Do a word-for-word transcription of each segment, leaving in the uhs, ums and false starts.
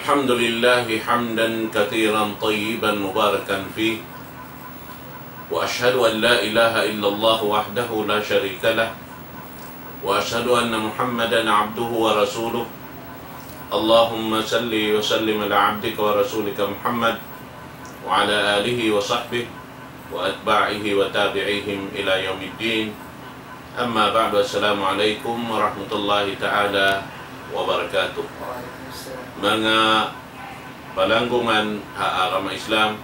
الحمد لله حمدا كثيرا طيبا مباركا فيه، وأشهد أن لا إله إلا الله وحده لا شريك له، وأشهد أن محمدا عبده ورسوله. اللهم صل وسلم على عبدك ورسولك محمد وعلى آله وصحبه وأتباعه وتابعيهم إلى يوم الدين. أما بعد، السلام عليكم ورحمة الله تعالى وبركاته. Manga palanggungan ha agama Islam,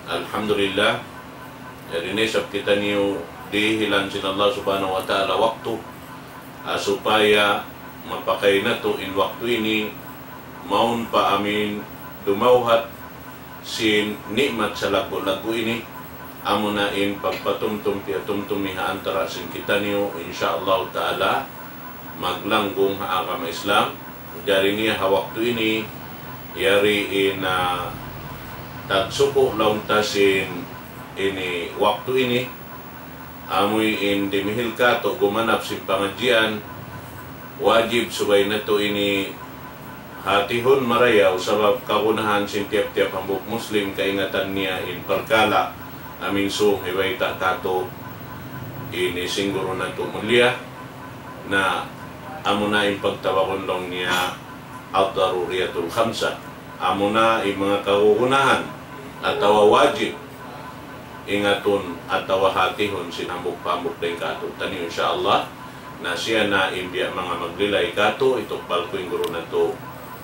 alhamdulillah, yari na isab kitaniyu dihilan sin Allah Subhanahu wa Ta'ala waktu, ah, supaya mapakay natu' in waktu ini mawn pa amin dumawhat sin ni'mat salaggu'-laggu' ini, amuna in pagpatumtum piyatumtumi ha antara' sin kitaniyu, insya Allah Ta'ala, maglanggung ha agama Islam. Jari niya ha waktu ini, yari in, ah, tagsuku' laung ta sin ini waktu ini, amuin dimihil katu' gumanap sin pangadjian, wajib subay natu' ini hatihun marayaw, sabab kagunahan sin tiyap-tiyap hambuuk Muslim kaingatan niya in parkala' amin sūng hibayta' katu' ini sin guru natu' mulia, na amuna in pagtawagun laung niya ad-daruriyatul khamsa. Amuna in manga kagunahan atawa wajib ingatun atawa hatihun sin hambuuk pa hambuuk dayn katu' taniyu, insya Allah. Na siya na in biya' manga maglilay katu', itukbal ku in guru natu'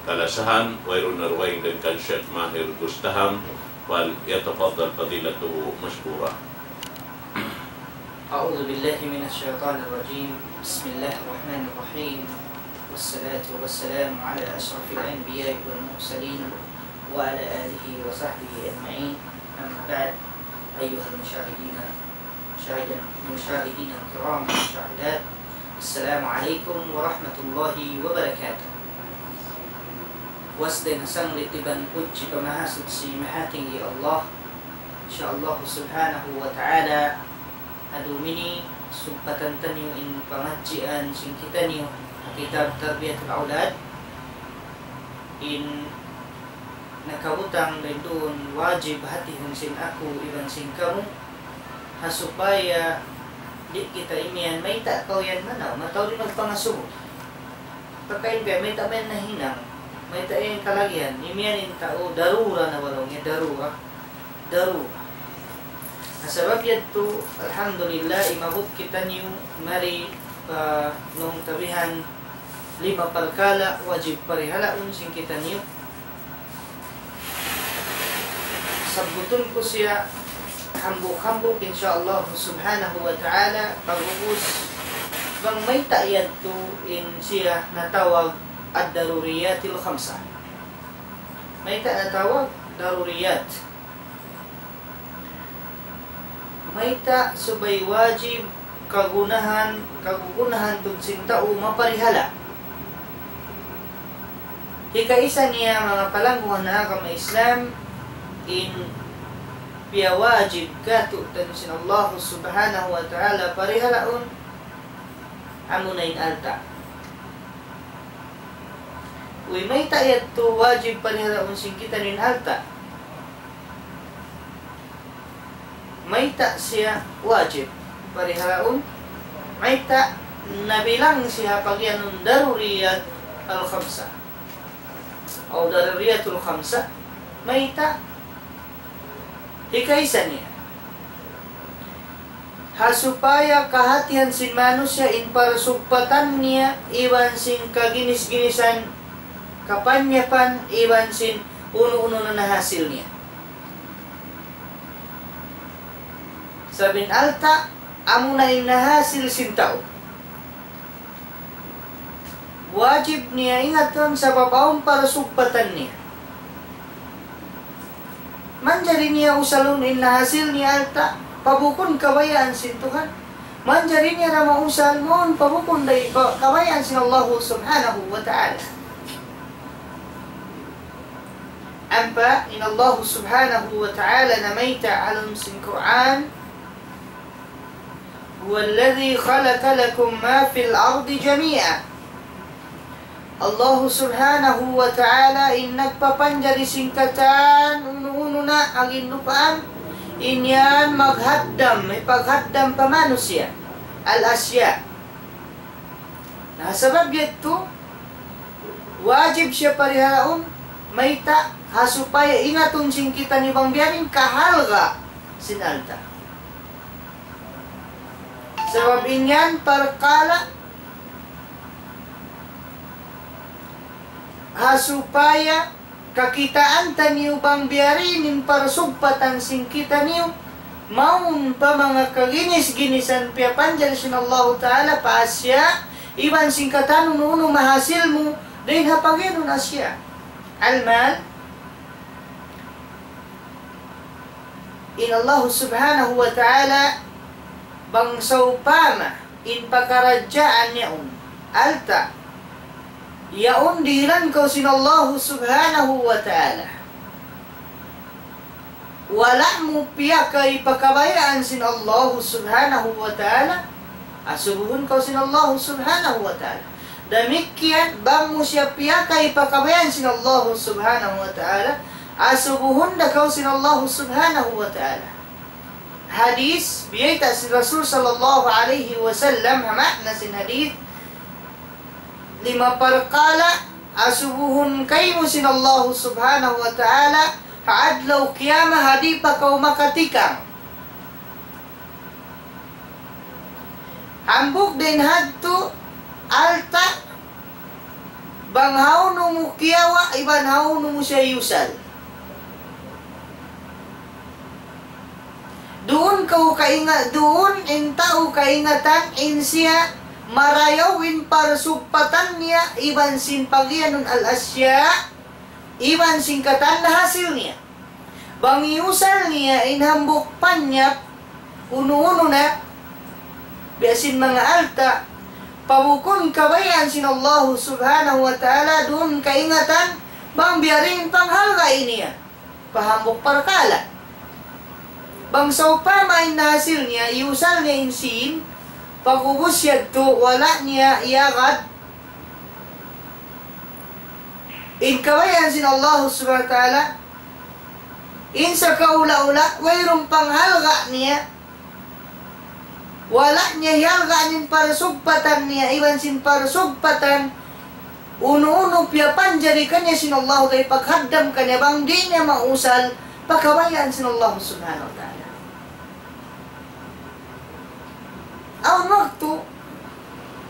kalasahan, wayruun na dugaing dayn kan Sheikh Mahir Gustaham, فليتفضل فضيلته مشكورا. أعوذ بالله من الشيطان الرجيم. بسم الله الرحمن الرحيم. والصلاة والسلام على أشرف الأنبياء والمرسلين وعلى آله وصحبه أجمعين. أما بعد، أيها المشاهدين، مشاهدين، المشاهدين الكرام والمشاهدات، السلام عليكم ورحمة الله وبركاته. Puas dayn ha sanglit iban pudji pa Mahasuchi Mahatinggi Allah. Insya Allah Subhanahu wa Ta'ala, ha dum ini sugpatan taniyu in pangadjian sin kitaniyu ha kitab Tarbiyatul Awlad. In nakabutang dayn duun wajib hatihun sin aku iban sin kamu, ha supaya di' kita imiyan mayta' kaw yan manaw, mataud in magpangasubu. Pakain kaya mayta' mayan nahinang, mayta' yan kalagihan, imiyan in tau darura na, walaw niya darura, darura. Na sabab yadtu, alhamdulillah, imabut kitaniyu mari pa laung ta bihan lima parkala' wajib parihalaun sin kitaniyu. Sabbutun ku siya hambuuk-hambuuk, insya Allah Subhanahu wa Ta'ala, pag'ubus bang mayta' yadtu in siya natawag ad-daruriyatil khamsa. Mayta' natawag daruriyat? Mayta' subay wajib kagunahan, kagunahan tuud sin tau maparihala'? Hikaisa niya, manga palanggungan ha agama Islam, in piyawajib kātu'niyu sin Allah Subhanahu wa Ta'ala parihalaun, amuna in alta'. Uy, mayta' yadtu wajib parihalaun sin kitaniyu in alta'? Mayta' siya wajib parihalaun? Mayta' nabilang siya pagiyanun daruriyat al-khamsa, aw daruriyatul khamsa? Mayta'? Hikaisa niya, ha supaya kahatihan sin manusiya' in parsugpatan niya iban sin kaginis-ginisan, kapanyapan, iban sin unu-unu na nahasil niya. Sabab in alta', amuna in nahasil sin tau. Wajib niya ingatun sabab awn parsugpatan niya. Manjari niya usalun in nahasil niya alta' pa bukun kabayaan sin Tuhan. Manjari niya da mausal mawn pa bukun da pa kabayaan sin Allah Subhanahu wa Ta'ala. Ampa in Allah Subhanahu wa Ta'ala namayta' ha lawm sin Qur'an, هو الذي خلق لكم ما في الأرض جميعا. Allahu Subhanahu wa Ta'ala in nagpapanjari sin katan unu-unu na ha ginlupaan, in yan maghaddam, hipaghaddam pa manusiya', al-asya'. Na sabab yadtu, wajib siya parihalaun, mayta', ha supaya ingatun sin kitaniyu bang biya' diin kahalga' sin alta'. Sabab in yan parkala' ha supaya kakitaan taniyu bang biya' diin in parsugpatan sin kitaniyu, mawn pa manga kaginis-ginisan piyapanjari sin Allahu Ta'ala pa asya', iban sin katan unu-unu mahasil mu, dayn ha pag-iyanun asya'. Al-mal, in Allahu Subhanahu wa Ta'ala, bang sawpama in pakaradjaan yaun alta', yaun dihilan kaw sin Allahu Subhanahu wa Ta'ala. Wala' mu piyakay pa kabayaan sin Allahu Subhanahu wa Ta'ala, asubuhun kaw sin Allahu Subhanahu wa Ta'ala. Damikkiyan, bang mu siya piyakay pa kabayaan sin Allahu Subhanahu wa Ta'ala, asubuhun da kaw sin Allahu Subhanahu wa Ta'ala. Hadith, biyayta' sin Rasul sallallahu alayhi wasallam, ha ma'na sin hadith, lima parkala', asubuhun kaymu sin Allahu Subhanahu wa Ta'ala, ha adlaw qiyamah, ha di' pa kaw makatikang. Hambuuk dayn hadtu, alta', bang hawnu mu kiyawa', iban hawnu mu siya iyusal. Duun kaw kainga-, duun in tau kaingatan in siya marayaw in parsugpatan niya iban sin pag-iyanun al-asya', iban sin katan nahasil niya. Bang iyusal niya in hambuuk panyap, unu-unu na, biya' sin manga alta', pa bukun kabayaan sin Allahu Subhanahu wa Ta'ala, duun kaingatan, bang biya' diin panghalga' niya. Pa hambuuk parkala'. Bang sawpama in nahasil niya, iyusal niya in sīn, pag'ubus yadtu, wala' niya iyagad, in kabayaan sin Allahu Subhanahu wa Ta'ala, in sakaula-ula, wayruun panghalga' niya, wala' niya hiyalga' in parsugpatan niya, iban sin parsugpatan, unu-unu piyapanjari kaniya sin Allahu Ta'ala, paghaddam kaniya, bang di' niya mausal, pa kabayaan sin Allahu Subhanahu wa Ta'ala. Awn waktu,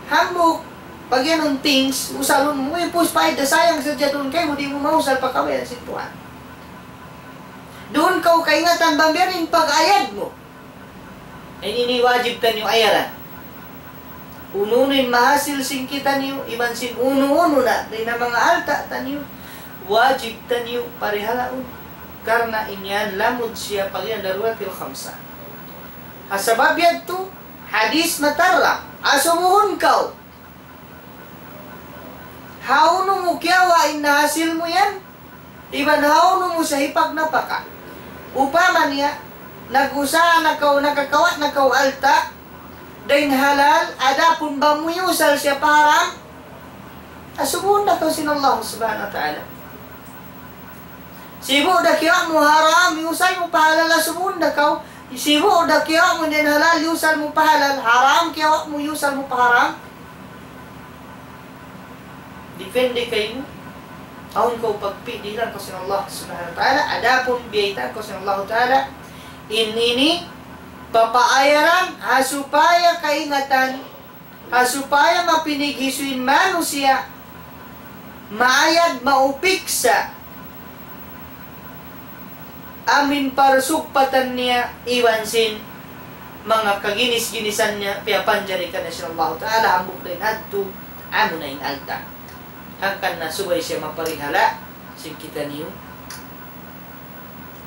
hambuuk, pag-iyanun things, usalun mu, ipus paid da sayang sadja duun kaymu, di' mu mausal pa kabayaan sin Tuhan. Duun kaw kaingatan bang biya' diin pag-ayad mu. Ini, ini wajib taniyu ayaran. Unu-unu in mahasil sin kitaniyu, iban sin unu-unu na, dayn ha manga alta' taniyu, wajib taniyu parihalaun. Karna' in yan lamud siya pag-iyanun darurat al-khamsa. Ha sabab yadtu, hadith matarra, asubuhun kaw. Hawnu mu kiyawa' in nahasil mu yan, iban hawnu mu sa hipagnapaka. Upama niya, nag-usaha na kaw, nakakawa' na kaw alta', dayn halal, adapun bang mu iyusal siya pa haram, asubuhun da kaw sin Allah Subhanahu wa Ta'ala. Sibu' da kiyawa' mu haram, iyusal mu pa halal, asubuhun da kaw. Sibu' da kiyawa' mu dayn halal, iyusal mu pa halal, haram, kiyawa' mu, iyusal mu pa haram. Depende kaymu. Awn kaw pagpi', dihilan kaw sin Allah Subhanahu wa Ta'ala. Adapun biyaytaan kaw sin Allah Ta'ala, in ini, papaayaran, ha supaya kaingatan, ha supaya mapinighisu in manusiya', maayad, maupiksa, amu in parsugpatan niya, iban sin manga kaginis-ginisan niya, piyapanjari kaniya sin Allahu Ta'ala, hambuuk dayn hadtu, amu na in alta'. Hangkan na subay siya maparihala', sin kitaniyu,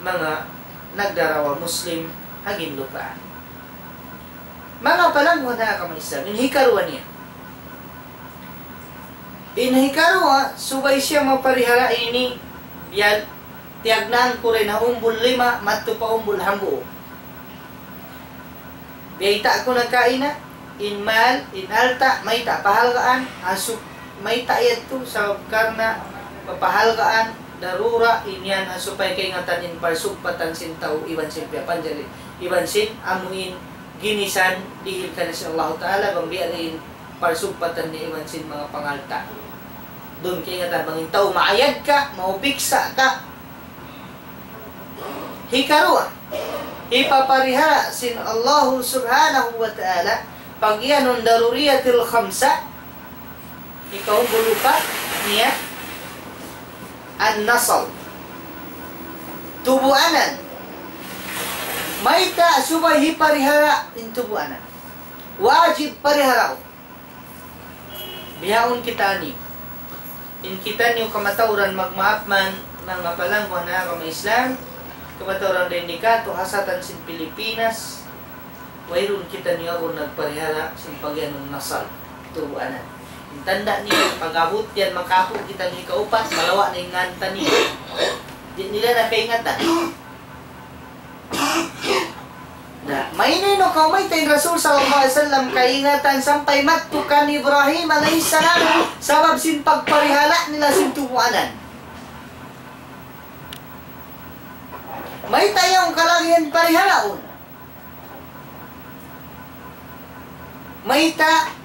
manga nagdarawa Muslim, ha ginlupaan. Manga palangguhan ha agama Islam, in hikaruwa niya. In hikaruwa, subay siya maparihala' ini, biya' tiyagnaan ku dayn ha umbul lima, madtu pa umbul hambuuk. Biyayta' ku na kaina, in mal, in alta', mayta' pahalgaan, asup-, Mayta' yadtu? Sabab karna' papahalgaan, darura, in yan ha supaya kaingatan in parsugpatan sin tau iban sin piyapanjari, iban sin amu in ginisan dihil kaniya sin Allahu Ta'ala, bang biya' diin parsugpatan niya iban sin manga pangalta'. Duun kaingatan bang in tau maayad ka, maupiksa ka. Hikaruwa, hipaparihala' sin Allahu Subhanahu wa Ta'ala, pagiyanun daruriyatil khamsa, hikaumbul upat niya, an-nasal. Tubuanan. Mayta' subay hiparihala' in tubuanan? Wajib parihalaun. Bihaun kitaniyu. In kitaniyu kamatauran, magmaap man, manga palangguan ha agama Islam, kamatauran dayn di katu', hasatan sin Pilipinas, wayruun kitaniyu agun nagparihala' sin pagiyanun nasal, tubuanan. In tanda' niya, pag-abut yan, makaku' kitaniyu kaupat, malawa' na in ngan taniyu. Di' nila na kaingatan. Na, mayta' kaw, mayta' in Rasul sallallahu alayhi wasallam kaingatan sampay madtu kan Ibrahim alayhi salam, sabab sin pagparihala' nila sin tubuanan. Mayta' yaun kalagihan parihalaun? Mayta'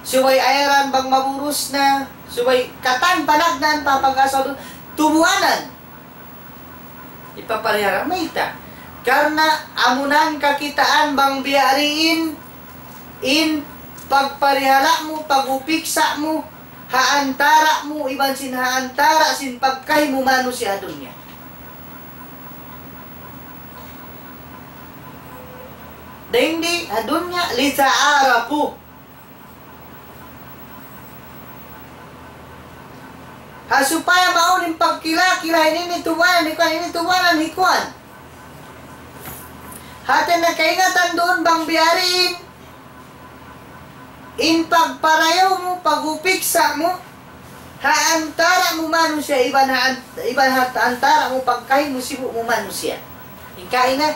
subay ayaran bang maburus na, subay katan panagnaan pa pag-asawa duun, tubuanan. Hipaparihala', mayta'? Karna' amunan kakitaan bang biya' diin in pagparihala' mu, pag-upiksa' mu, ha antara' mu, iban sin ha antara' sin pagkahi mu manusiya' ha dunya. Dayn di ha dunya, لتعارفوا. Ha supaya mawn in pagkila-kila, ini in tubuanan, ini in tubuanan, hi kuwan. Hati niya kaingatan duun bang biya' diin in pagparayaw mu, pag-upiksa' mu, ha antara' mu manusiya', iban ha an-, iban ha antara' mu pagkahi mu sibu' mu manusiya'. In kaina,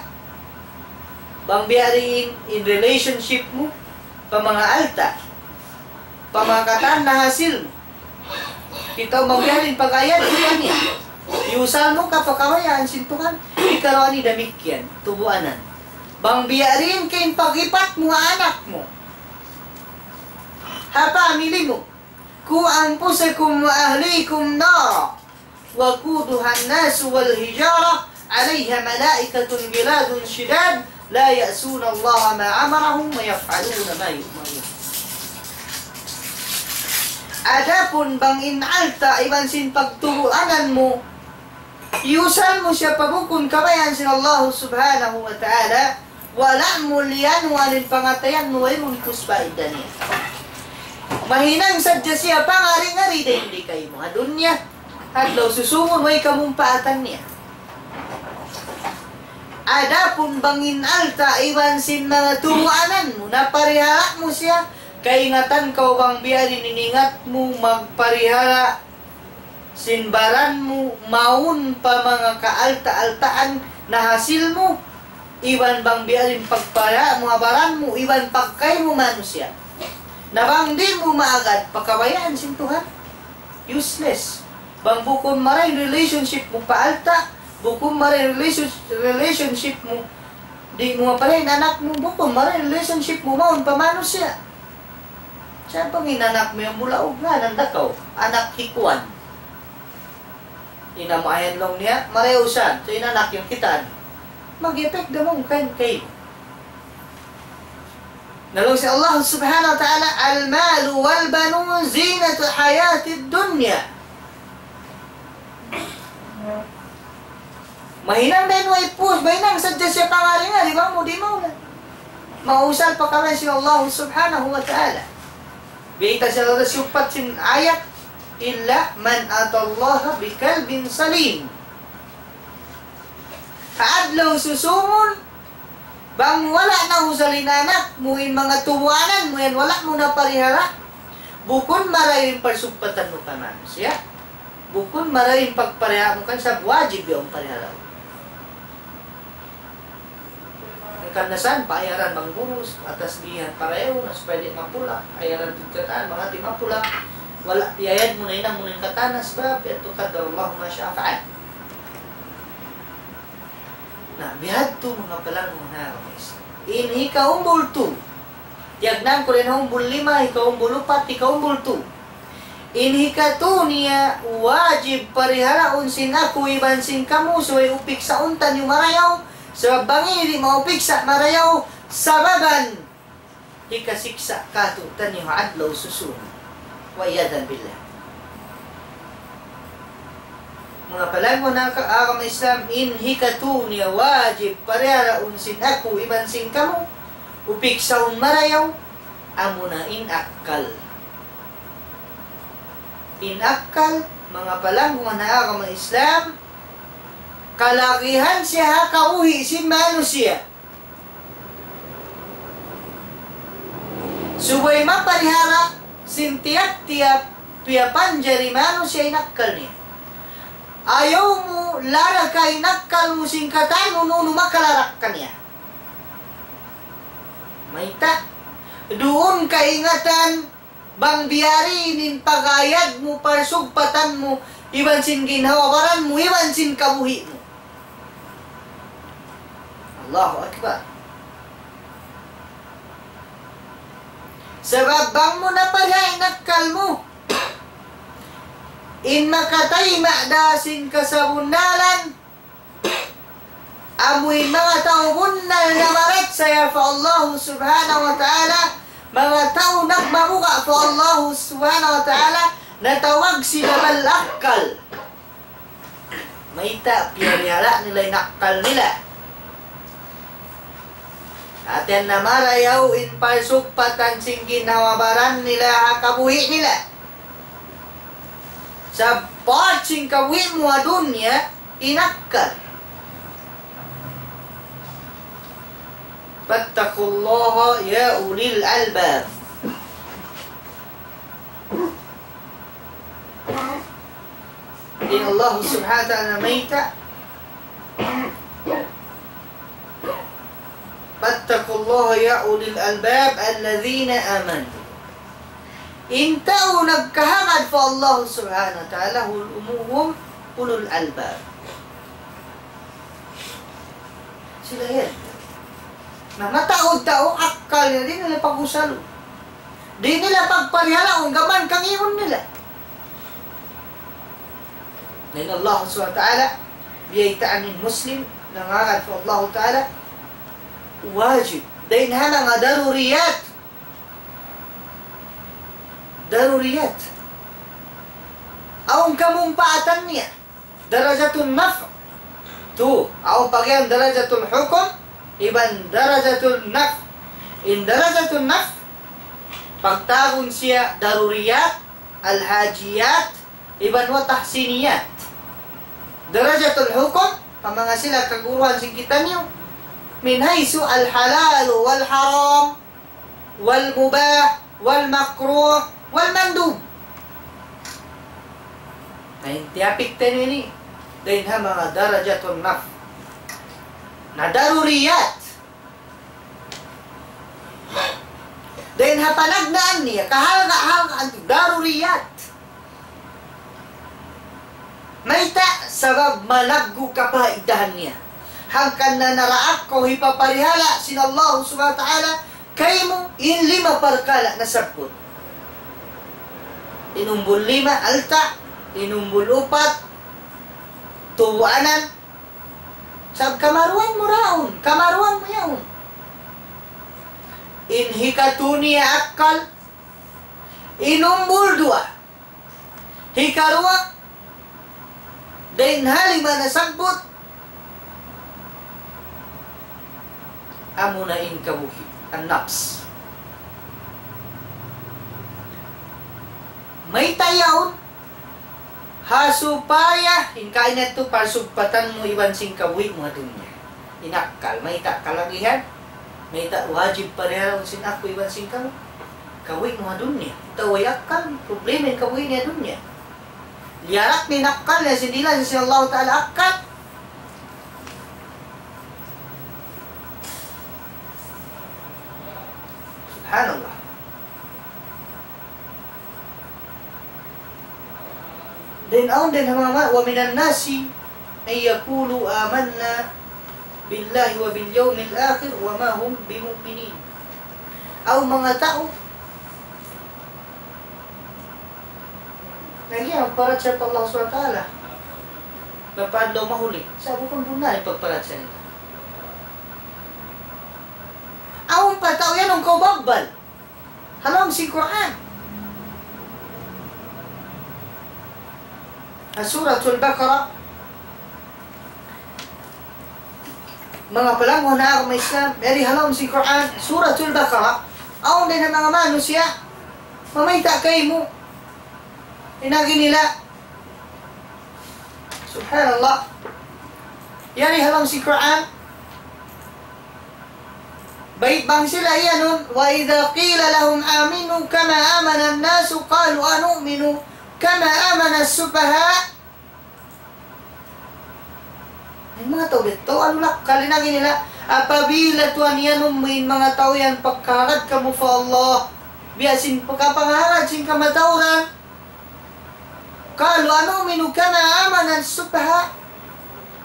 bang biya' diin in relationship mu pa manga alta', pa manga katan nahasil mu. Kita' bang biya' diin pag-ayad, kita' niya. Iyusal mu ka pa kabayaan sin Tuhan, ikaruwa damikkiyan, tubuanan. Bang biya' diin kain pag-ipat mu ha anak mu, ha pamili mu. قوا أنفسكم وأهليكم نارا وقودها الناس والحجارة عليها ملائكة غلاظ شداد لا يعصون الله ما أمرهم ويفعلون ما يؤمرون. Adapun bang in alta' iban sin pagtubuanan mu, iyusal mu siya pa bukun kabayaan sin Allah Subhanahu wa Ta'ala, wala' mu liyanuan in pangatayan mu, wayruun kusba idda niya. Mahinang sadja siya pangari-ngari dayn di kaymu ha dunya. Adlaw susungun, way kamumpaatan niya. Adapun bang in alta' iban sin manga tubuanan mu, naparihala' mu siya, kaingatan kaw bang biya' diin in ingat mu magparihala' sin baran mu mawn pa manga kaalta'-altaan nahasil mu, iban bang biya' diin pagpaya mu ha baran mu, iban pagkahi mu manusiya'. Na bang di' mu maagad, pakabayaan sin Tuhan. Useless. Bang bukun marayaw in relationship mu pa alta', bukun marayaw in relation-, relationship mu, di' mu mapalay in anak mu, bukun marayaw in relationship mu mawn pa manusiya'. Sa' bang in anak mu yan bulaug, ngānan da kaw, anak hi kuwan. In amu ayan laung niya, marayaw sa, sa' in anak yan kitaan. Mag-effect da mawn kan kaymu. Na laung sin Allah Subhanahu wa Ta'ala, المال والبنون زينة الحياة الدنيا. Mahinang dayn way puus, mahinang sadja siya pangari-ngari, bang mu di' mauna. Mausal pa kabayaan sin Allah Subhanahu wa Ta'ala. Bayta' siya da siyupat sin ayat, إلا من أتى الله بقلب سليم. Ha adlaw susungun, bang wala' na usal in anak mu, in manga tubuanan mu yan, wala' mu na parihala', bukun marayaw in parsugpatan mu kan manusiya'. Bukun marayaw in pagparihala' mu kan, sabab wajib yaun parihala'. Kanasan, paayaran bang guru, atas bihan parayaw, na supaya di' mapula', ayaran tuud katan, bang hati mapula', wala', iyayad mu na, hinang mu na in katan, sabab, yadtu قدر الله ما شاء فعل. Na, bihadtu manga palangga' ha agama Islam. In hikaumbul tu, tiyagnaan ku dayn ha umbul lima, hikaumbul upat, hikaumbul tu. In hikatu niya wajib parihalaun sin aku iban sin kamu, subay upiksaun taniyu marayaw, sabab bang ini di' maupiksa' marayaw, sababan hikasiksa' kātu'niyu ha adlaw susungun. وعياذا بالله. Manga palangga' ha agama Islam, in hikatu niya wajib parihalaun sin aku iban sin kamu, upiksaun marayaw, amuna in akkal. In akkal, manga palangga' ha agama Islam, kalagihan siya ha kabuhi' sin manusiya'. Subay maparihala' sin tiyap-tiyap piyapanjari manusiya' in akkal niya. Ayaw mu laraka in akkal mu sin katan unu-unu makalarak kaniya. Mayta'? Duun kaingatan bang biya' diin in pag-ayad mu, parsugpatan mu, iban sin ginhawa-baran mu, iban sin kabuhi' mu. Allahu Akbar. Sabab bang mu na pala in akkal mu, in makatayma' da sin kasabunnalan, amu in manga tau bunnal namarachaya pa Allah Subhanahu wa Ta'ala, manga tau nagmabuga' pa Allah Subhanahu wa Ta'ala, natawag sila bal akkal. Mayta'? Piyarihala' nila in akkal nila. Hati niya marayaw in parsugpatan sin ginhawa-baran nila ha kabuhi' nila. Sa' part sin kabuhi' mu ha dunya, in akkal. فاتقوا الله يا أولي الألباب. In Allah Subhanahu wa Ta'ala mayta', فاتقوا الله يا أولي الألباب الذين آمنوا. In tau nagkahagad pa Allah Subhanahu wa Ta'ala, هم أولو الألباب. Sila yan. Na mataud tau, akkal nila, di' nila pag-usalun. Di' nila pagparihalaun, gām kangimun nila. Na in Allah Subhanahu wa Ta'ala, biyaytaan in Muslim, nangagad pa Allah Ta'ala, wajib. Dayn ha manga daruriyat. Daruriyat. Awn kamumpaatan niya. Darajatun naf'. Tu, awn pagiyan darajatul hukm, iban darajatul naf'. In darajatul naf', pagtawagun siya daruriyat, al-hajiyat, iban wa tahsiniyat. Darajatul hukm, amu in sila kaguruhan sin kitaniyu, من حيث الحلال والحرام, والمباح والمكروه والمندوب. Na in tiyapik ta ini, dayn ha manga darajatun naf'. Na daruriyat. Dayn ha panagnaan niya, kahalga'-halgaan, daruriyat. Mayta'? Sabab malaggu' kapaidahan niya. Hangkan na naraak kaw hipaparihala' sin Allah Subhanahu wa Ta'ala kaymu in lima parkala' nasabbut. In umbul lima, alta', in umbul upat, tubuanan, sabab kamaruan mu yaun, kamaruan mu yaun. In hikatu niya akkal, in umbul duwa. Hikaruwa, dayn ha lima nasabbut, amuna in kabuhi', an-nafs. Mayta' yaun, ha supaya, in kaina tu parsugpatan mu iban sin kabuhi' mu ha dunya. In akkal, mayta' kalagihan, mayta' wajib parihalaun sin aku iban sin kamu. Kabuhi' mu ha dunya. Tau way akkal, problema in kabuhi' niya ha dunya. Liyarak niya in akkal niya, sin dila sin Allah Ta'ala akkal. Subhanallah. Then awn dayn ha manga, ومن الناس من يقول آمنا بالله وباليوم الآخر وما هم بمؤمنين. Awn manga tau, nagparachaya pa Allah Subhanahu wa Ta'ala, pa adlaw mahuli. Sa' bukun bunnal in pagparachaya nila. Awn pa tau yan, awn kaw babbal. Ha lawm sin Qur'an. Ha Suratul Baqarah. Manga palangga' ha agama Islam, yari ha lawm sin Qur'an, Suratul Baqarah, awn dayn ha manga manusiya', mamayta' kaymu, in agi nila, Subhanallah. Yari ha lawm sin Qur'an. Bang, bang sila iyanun, وإذا قيل لهم آمنوا كما آمن الناس قالوا أنؤمن كما آمن السفهاء. In manga tau biya' ha yan, unu laung nila, apabila tuwan iyanun mu in manga tau yan, pagkahagad kamu pa Allah, biya' sin pagkapangahagad sin kamatauran, قالوا أنؤمن كما آمن السفهاء.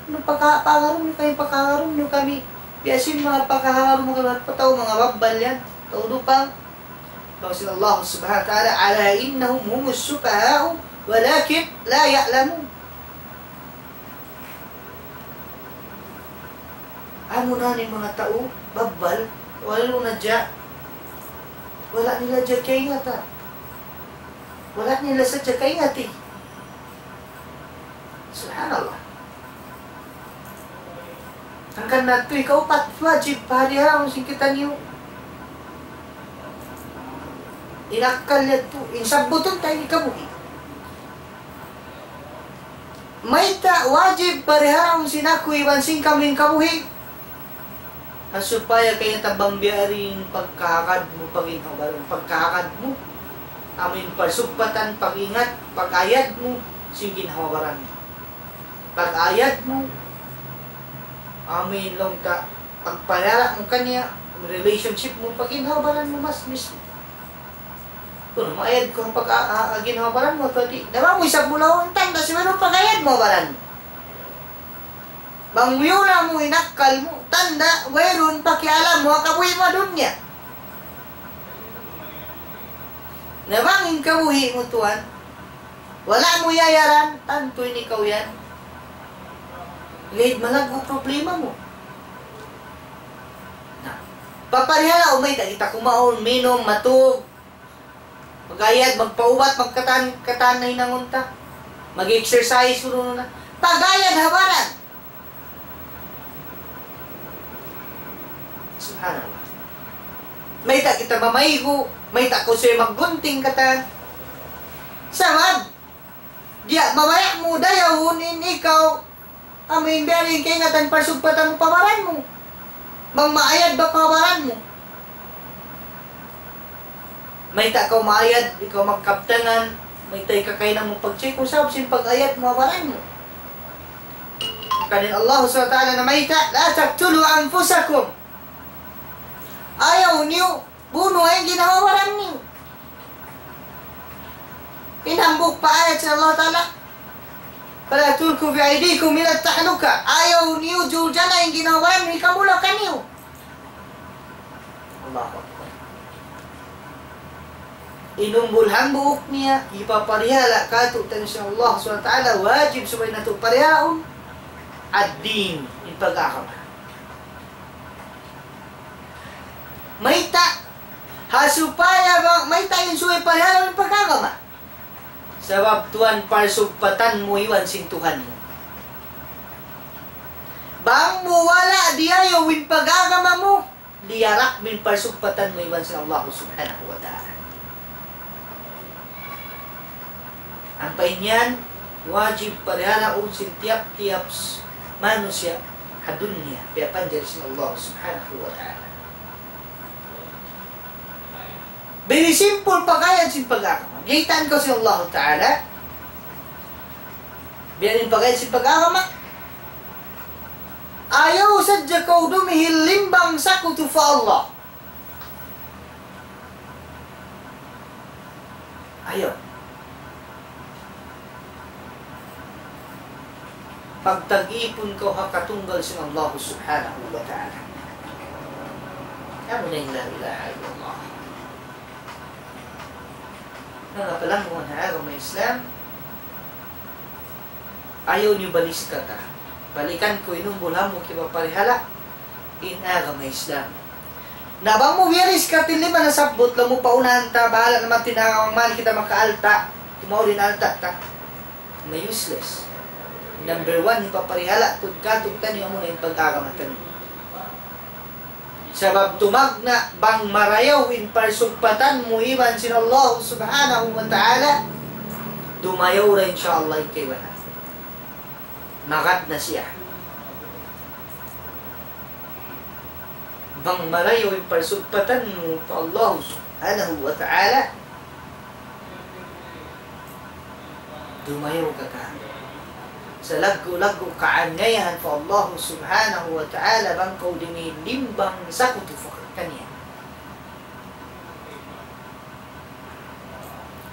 Unu pagka-, pagkahangaran niyu kami, pagkahangaran niyu kami, biya' sin manga pagkahangaran mu kami, pa tau manga babbal yan, tau dupang. Laung sin Allah Subhanahu wa Ta'ala, ألا إنهم هم السفهاء ولكن لا يعلمون. Amuna in manga tau babbal, wala' na sadja, wala' nila sadja kaingatan. Wala' nila sadja kaingati. Subhanallah. Hangkan na tuud, ikaupat, wajib parihalaun sin kitaniyu in akkal yadtu, in sabbutun ta ini kabuhi'. Mayta' wajib parihalaun sin aku iban sin kamu in kabuhi'? Ha supaya kaingatan bang biya' diin pagkahagad mu pa ginhawa-baran, pagkahagad mu, amu in parsugpatan, pag-ingat, pag-ayad mu sin ginhawa-baran. Pag-ayad mu, amu in laung ta, pagpayara' mu kaniya, relationship mu pa ginhawa-baran mu mas mismo. Kunu' maayad kaw pag-, a-, a-, ginhawa-baran mu, atawa di'. Na bang mu isab mu laung, tanda' siya mayta' pag-ayad mu ha baran mu. Bang miyula mu in akkal mu, tanda', wayruun pakialam mu ha kabuhi' mu ha dunya. Na bang in kabuhi' mu tuwan, wala' mu iyayaran, tantu in ikaw yan, laung ta, malaggu' problema mu. Na, paparihala', mayta' kita kumaun, minum, matug, mag-ayad, magpaubat, magkatan, katan na hinangun ta. Mag-exercise, unu na. Pag-ayad ha baran. Subhanallah. Mayta' kita mamaygu', mayta' kaw subay maggunting katan. Sabab, di' mabaya' mu dayawun in ikaw, amu in biya' diin kaingatan parsugpatan mu pa baran mu. Bang maayad ba pa baran mu? Mayta' kaw maayad, di' kaw magkabtangan, mayta' in kakahinang mu pag-check, sabab sin pag-ayad mu ha baran mu. Hangkan in Allah Subhanahu wa Ta'ala namayta', لا تقتلوا أنفسكم. Ayaw niyu bunuha in ginhawa-baran niyu. In hambuuk pa ayat sin Allah Ta'ala, فلا تلقوا بأيديكم إلى التهلكة. Ayaw niyu juljana in ginhawa-baran niyu, hikamula kaniyu. Allahu Akbar. In umbul hambuuk niya, hipaparihala' kātu'niyu sin Allah Subhanahu wa Ta'ala, wajib subay natu' parihalaun, ad-din, in pag-agama. Mayta', ha supaya ba, mayta' in subay parihalaun in pag-agama. Sabab tuwan parsugpatan mu iban sin Tuhan mu. Bang mu wala' diyayaw in pag-agama mu, diyarak mu in parsugpatan mu iban sin Allah Subhanahu wa Ta'ala. Ampa in yan, wajib parihalaun sin tiyap-tiyap s-, manusiya' ha dunya, piyapanjari sin Allah Subhanahu wa Ta'ala. Very simple pag-ayad sin pag-agama. Biyaytaan kaw sin Allah Ta'ala. Biya' diin pag-ayad sin pag-agama. Ayaw sadja kaw dumihil limbang sakutu pa Allah. Ayaw. Pagtag-ipun kaw ha katunggal sin Allah Subhanahu wa Ta'ala. Amu na in la ilaha illallah. Manga palanggungan ha agama Islam, ayaw niyu baliskata. Balikan ku in umbul hambuuk hipaparihala' in agama Islam. Na bang mu biyaliskata in lima nasabbut, laung mu paunahan ta, bahala' na man in agama, mari kita makaalta', tumaud in alta' ta. Na useless. Number one, hipaparihala' tuud kātu'niyu amuna in pag-agama taniyu. Sabab tumagna' bang marayaw in parsugpatan mu iban sin Allah Subhanahu wa Ta'ala, dumayaw da in sha Allah in kaibanan. Magad na siya. Bang marayaw in parsugpatan mu pa Allah Subhanahu wa Ta'ala, dumayaw ka ka. Sa' laggu'-laggu' kaaniyayahan pa Allah Subhanahu wa Ta'ala bang kaw dimilimbang sakutu pa kaniya.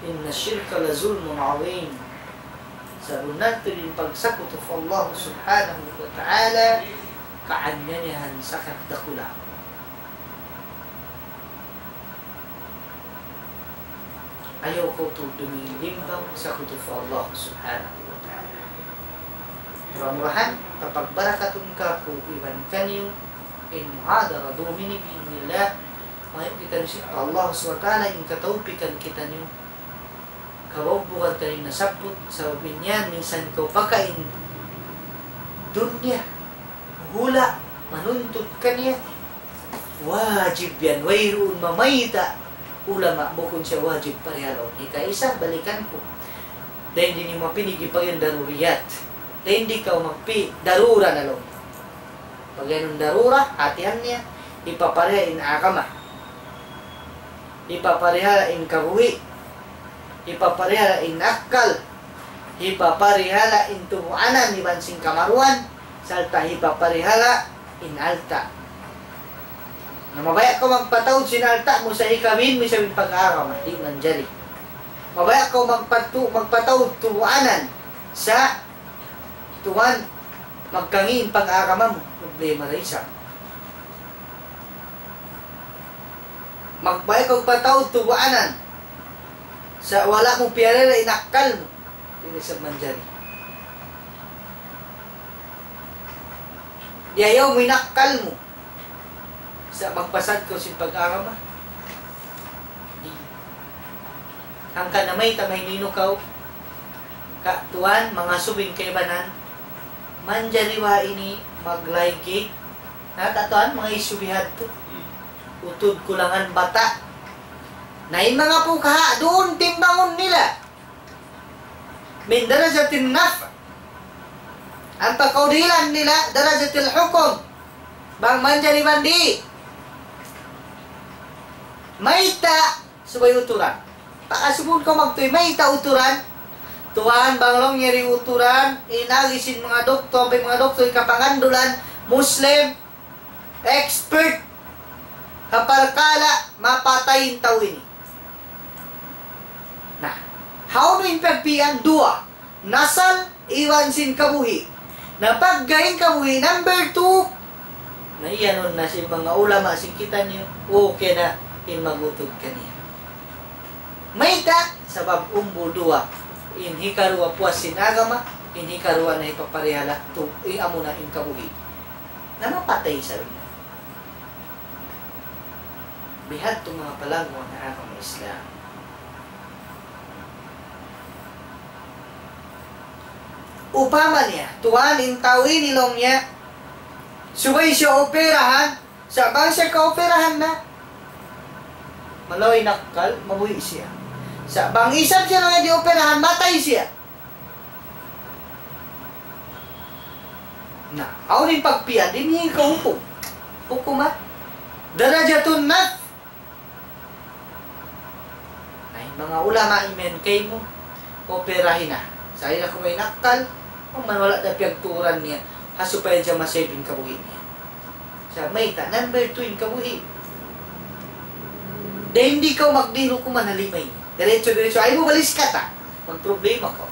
إن الشرك لظلم عظيم. Sabunnal tuud in pagsakutu pa Allah Subhanahu wa Ta'ala, kaaniyayahan sakat dakula'. Ayaw kaw tuud dumilimbang sakutu pa Allah Subhanahu wa Ta'ala. Mura-murahan, papagbarakatun kāku' iban kaniyu in muhadara dum ini bi'idhnillah. Mayu' kitaniyu sin Allah Subhanahu wa Ta'ala in katawpikan kitaniyu. Kabugbugan taniyu nasabbut, sabab in yan minsan kaw pakain dunya, hula', manuntut kaniya. Wajib yan, wayruun mamayta' ulama bukun siya wajib parihalaun. Hikaisa, balikan ku. Dayn di' niyu mapinigi pag-iyanun daruriyat. Dayn di' kaw magpi-, darura na laung. Pag-iyanun darura, hatihan niya, hipapariha' in agama. Hipapariha' in kabuhi'. Hipapariha' in akkal. Hipapariha' in tubuanan iban sin kamaruan. Sarta' hipapariha' in alta'. Na mabaya' kaw magpataud sin alta' mu sa' hikabin mu isab in pag-agama, di' manjari. Mabaya' kaw magpatu-, magpataud tubuanan sa' tuwan, magkangi' in pag-agama mu, problema da isab. Magbaya' kaw magpataud tubuanan sa' wala' mu piyarila in akkal mu, di' na isab manjari. Diyayaw mu in akkal mu sa' magpasad kaw sin pag-agama. Hangkan na mayta' mahininu kaw, ka tuwan, mangasubu in kaibanan, manjari ba ini maglaigi? Na, ka tuwan, manga issue bihadtu. Utud kulangan bata'. Na in manga fuqaha, duun timbangun nila. من درجة النفع. Ampa kaudilan nila, درجة الحكم. Bang manjari bang di'. Mayta', subay uturan. Pakasubun kaw magtuy, mayta' uturan. Tuwan, bang laung niya di' uturan, in agi sin manga doktor, ampa in manga doktor, kapangandulan, Muslim, expert ha parkala' mapatay in tau ini. Na, hawnu in pagpīan? Duwa, nasal iban sin kabuhi'. Na pagga in kabuhi', number two, na iyanun na sin manga ulama sin kitaniyu, okay na in mag-utud kaniya. Mayta', sabab umbul duwa, in hikaruwa puas sin agama, in hikaruwa na hipaparihala' tu, i amuna in kabuhi'. Na mapatay isab na. Bihadtu manga palanggungan ha agama Islam. Upama niya, tuwan in tau ini laung niya, subay siya operahan, sa' bang siya kaoperahan na, malawa' in akkal, mabuhi' siya. Sa' bang isab siya na di' operahan, matay siya. Na, awn in pagpiyad, di' niya ikaw hukum. Hukum, ha? Darajatun naf. Na, in manga ulama imiyan kaymu, operahi na. Sa' di' na kumain akkal, bang man wala' da piyagtuuran niya, ha supaya siya ma-save in kabuhi' niya. Sa' mayta', number two in kabuhi'. Dayn di' kaw magdihil hukuman ha lima ini. Diretso-diretso, ay mu balis kata. Magproblema kaw.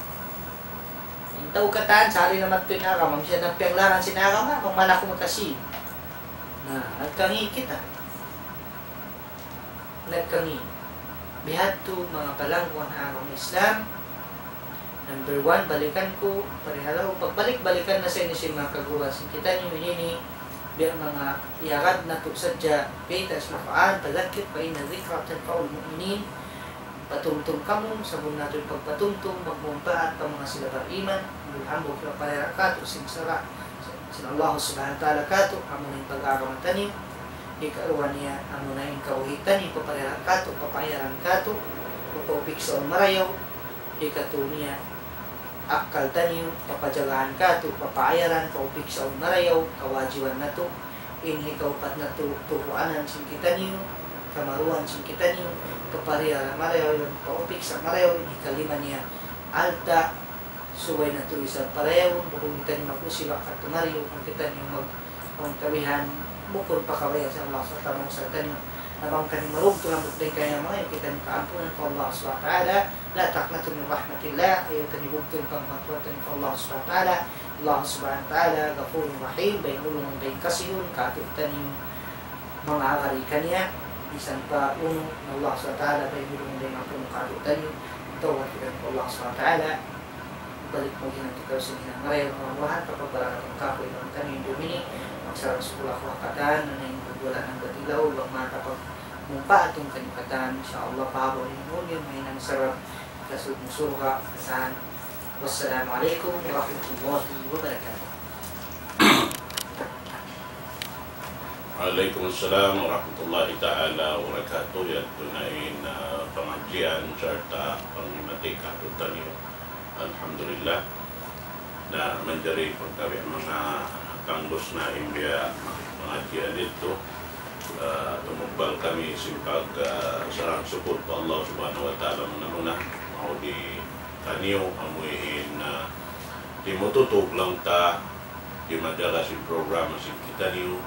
In tau katan, sari na madtu in agama, minsan na piyanglangan sin agama, bang mana aku makasi. Na, nagkangi' kita. Nagkangi'. Bihadtu manga palangguan ha agama Islam. Number one, balikan ku, parihalaw, pagbalik-balikan na sa ini sin manga kaguruhan sin kitaniyu ini, biya' manga iyagad natu' sadja, bayta' sin Qur'an, فذكر فإن الذكرى تنفع المؤمنين. Patumtum kamu, sabunnal tuud in pagpatumtum, magmumpaat pa manga sila bariman, hambuuk-hambuuk hipaparihala' katu' sin sara', sin Allah Subhanahu wa Ta'ala katu', amu na in pag-agama taniyu, hikaruwa niya, amu na in kabuhi' taniyu, hipaparihala' katu', papaayaran katu', papaupiksa' marayaw, hikatū niya, akkal taniyu, papajagahan katu', papaayaran, paupiksa' marayaw, kawajiban natu', in hikaupat natu', tuhuanan sin kitaniyu, kamaruan sin kitaniyu, paparihala' marayaw, iban paupiksa' marayaw, in hikalima niya, alta', subay natu' isab parayawun, bukun kitaniyu mag-usiba' kadtu mari, bukun kitaniyu mag-, magtabihan, bukun pa kabayaan sin Allah Subhanahu wa Ta'ala, mangusal taniyu, na bang kitaniyu marugtu hambuuk dayn kaniya manga, kitaniyu kaampunan pa Allah Subhanahu wa Ta'ala, لا تقنطوا من رحمة الله, ayaw taniyu bugtuun in pangapun taniyu pa Allah Subhanahu wa Ta'ala. Allah Subhanahu wa Ta'ala, غفور رحيم, bayng ulungun, bayng kasihun, katu' taniyu manga agari kaniya, misan pa unu, in Allah Subhanahu wa Ta'ala, bayng ulungun, bayng ampun katu' taniyu, tawbat kitaniyu pa Allah Subhanahu wa Ta'ala, balik maghinang kita sin hinang marayaw, manga buhan, kapagbarakatan kaku' iban taniyu in dum ini, magsarang-sukul aku ha katan, na in pagwala' nang batilaw, bang mata pag mumpaatun kaniyu katan, insya Allah, pahabaw niyu in mahinang sarap, kasud mu surga', katan. Wassalamu alaykum warahmatullahi wabarakatuh. Wa alaykum assalam warahmatullahi ta'ala wabarakatuh. Yadtu na in, ah, pangadjian sarta' panghimati katu' taniyu. Alhamdulillah. Na manjari pagkawi manga tanggus na in biya' pangadjian yadtu, ah, tumubbal kami sin pag, ah, sarang-sukul pa Allah Subhanahu wa Ta'ala muna-muna. Amu di kaniyu, amu in, ah, timututug laung ta, di' majaga sin programa sin kitaniyu.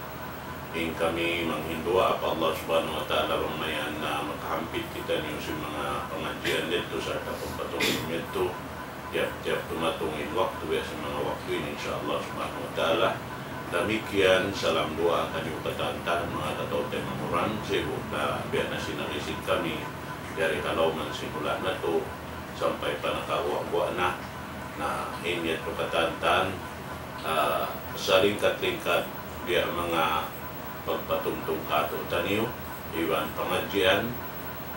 In kami manghinduwaa pa Allah Subhanahu wa Ta'ala bang mayan na makahampit kitaniyu sin manga pangadjian yadtu sarta' pagpatumtum yadtu. Tiyap-tiyap tumatung in waktu, biya' sin manga waktu ini, insya Allah Subhanahu wa Ta'ala. Damikkiyan, salam duwaa kaniyu katan-katan, manga kataw-taymanghuran, sibu' na biya' na sin nag-isin kami, dari kalawman sin hula' natu', sampay pa nakaguwa'-guwa' na, na in yadtu katan-katan, ah, salingkat-lingkat, biya' manga pagpatumtum katu' taniyu, iban pangadjian,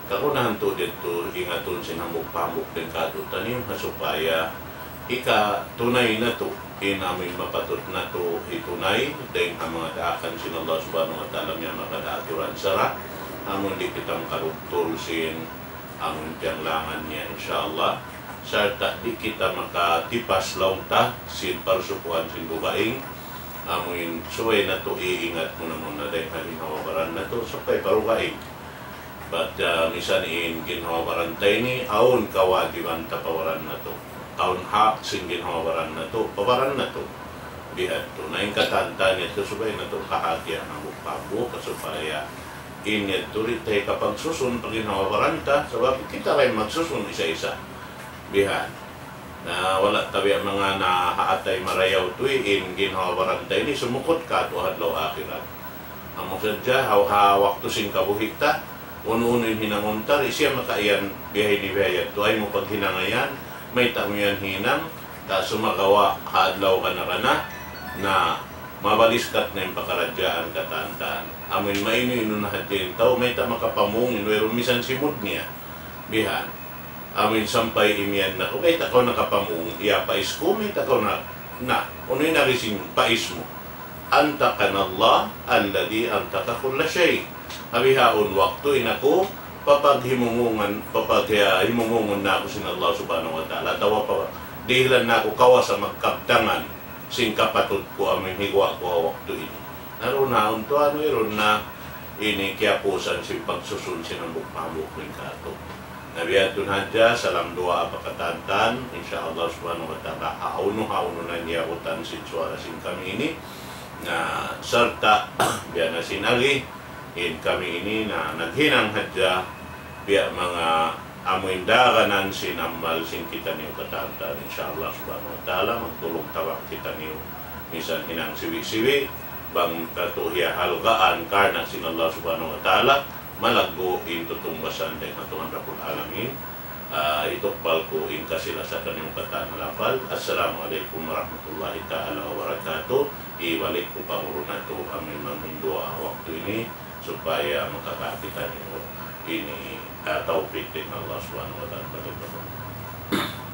kagunahan tuud yadtu ingatun sin hambuuk pa hambuuk dayn katu' taniyu, ha supaya hikatunay natu', in amu in mapatut natu' hitunay, dayn ha manga daakan sin Allah Subhanahu wa Ta'ala miyamagad ha aturan sara', amu in di' kita makarugtul sin amun piyanglangan niya, insya Allah. Sarta' di' kita makatipas laung ta sin parsukuan sin dugaing. Amu in subay natu' iingat muna-muna dayn ha ginhawa-baran natu', subay pa dugaing. Bat, ah, misan in ginhawa baran ta ini, awn kawajiban ta pa baran natu'. Awn hak sin ginhawa baran natu', pa baran natu'. Bihadtu. Na in katan-katan yadtu subay natu' kahatihan hambuuk pa hambuuk, supaya in yadtu di' ta hikapagsusun pa ginhawa baran ta, sabab kita ra in magsusun isa-isa. Bihan. Na wala' ta biya' manga na ha atay marayaw tuud in ginhawa baran ta ini sumukut katu' ha adlaw akhirat. Amu sadja ha, ha waktu sin kabuhi' ta, unu-unu in hinangun ta, di' siya makaiyan biya' ini biya' yadtu, ay mu paghinangayan, mayta' mu yan hinang, ta sumagawa' ha adlaw kana-kana, na mabaliskat na in pakaradjaan katan-katan. Amu in mainu-inu na hadja in tau, mayta' makapamung in wayruun misan simud niya. Bihan. Amu in sampay imiyan na kaw, mayta' kaw nakapamung, iyapais ku, mayta' kaw na, na, unu in agi sin pais mu? أنطقنا الله الذي أنطق كل شيء. Ha bihaun waktu in aku, papaghimumungan, papaghimumungun na aku sin Allah Subhanahu wa Ta'ala, atawa pa, dihilan na aku kawasa magkabtangan sin kapatut ku amu in higuwa' ku ha waktu ini. Na duun na, untu anu, irun na ini kiyapusan sin pagsusun sin hambuuk pa hambuuk dayn katu'. Na biya' yadtu na hadja, salam duwaa pa katan-katan, insya Allah Subhanahu wa Ta'ala, hawnu-hawnu na in iyabutan sin suwara sin kami ini. Na sarta', biya' na sin agi, in kami ini na naghinang hadja, biya' manga amuin daganan sin amal sin kitaniyu katan-katan, insya Allah subhanahu wa ta'ala, magtulung-tabang kitaniyu, misan hinang siwi'-siwi', bang katu' hiyahalgaan karna' sin Allah subhanahu wa ta'ala, malaggu' in tutungbasan dayn ha Tuhan Rabbul Alamin. Ah, itukbal ku in kasi-lasa taniyu katan ha lapal. Assalamu alaykum warahmatullahi ta'ala wabarakatuh. Ibalik ku pa guru natu' amuin manghindu' ha waktu ini supaya makakawa' kitaniyu ini, ah, tawfik dayn ha Allah subhanahu wa ta'ala.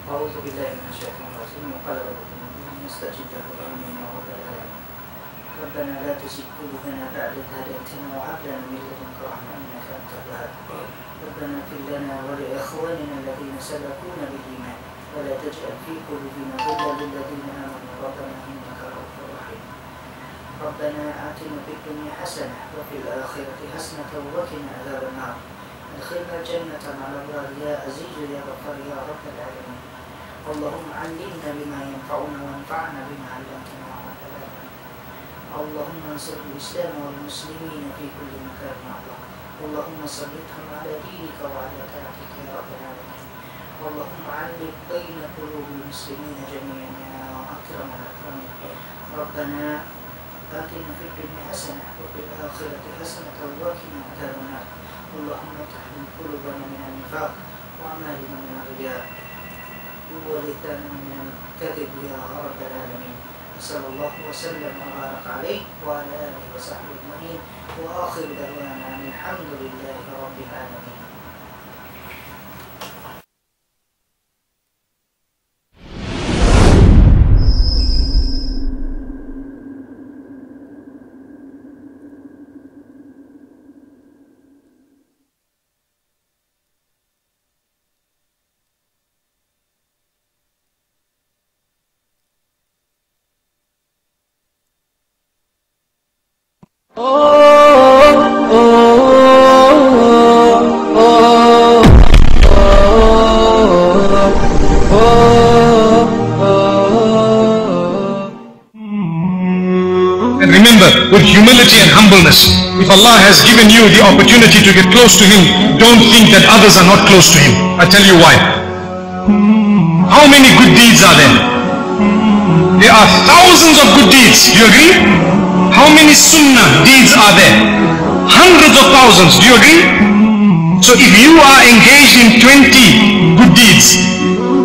أعوذ بالله من الشيطان الرجيم. وقال ربكم ادعوني أستجب لكم. آمين يا رب العالمين. ربنا لا تزغ قلوبنا بعد إذ هديتنا وهب لنا من لدنك رحمة إنك أنت الوهاب. ربنا اغفر لنا ولإخواننا الذين سبقونا بالإيمان ولا تجعل في قلوبنا غلا للذين آمنوا ربنا إنك رؤوف رحيم. ربنا آتنا في الدنيا حسنة وفي الآخرة حسنة وقنا عذاب النار. أدخلنا الجنة مع الأبرار يا عزيز يا غفار يا رب العالمين. اللهم علمنا بما ينفعنا وانفعنا بما علمتنا يا رب العالمين. اللهم انصر الإسلام والمسلمين في كل مكان يا الله. اللهم ثبتهم على دينك وعلى طاعتك يا رب العالمين. اللهم ألف بين قلوب المسلمين جميعا يا أكرم الأكرمين. ربنا آتنا في الدنيا حسنة وفي الآخرة حسنة وقنا عذاب النار. اللهم طهر قلوبنا من النفاق وأعمالنا من الرياء ولساننا من الكذب يا رب العالمين. وصلى الله وسلم وبارك عليه وعلى آله وصحبه أجمعين. وآخر دعوانا أن الحمد لله رب العالمين. And remember, with humility and humbleness, if Allah has given you the opportunity to get close to Him, don't think that others are not close to Him. I tell you why. How many good deeds are there? There are thousands of good deeds. Do you agree? How many sunnah deeds are there? Hundreds of thousands. Do you agree? So if you are engaged in twenty good deeds,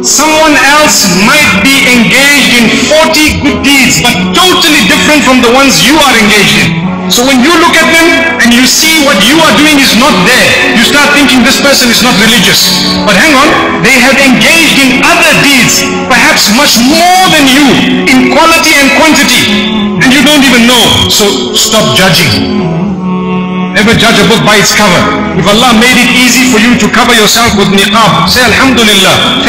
someone else might be engaged in forty good deeds, but totally different from the ones you are engaged in. So when you look at them and you see what you are doing is not there, you start thinking, "This person is not religious." But hang on, they have engaged in other deeds, perhaps much more than you in quality and quantity, and you don't even know. So stop judging. Never judge a book by its cover. If Allah made it easy for you to cover yourself with niqab, say, "Alhamdulillah."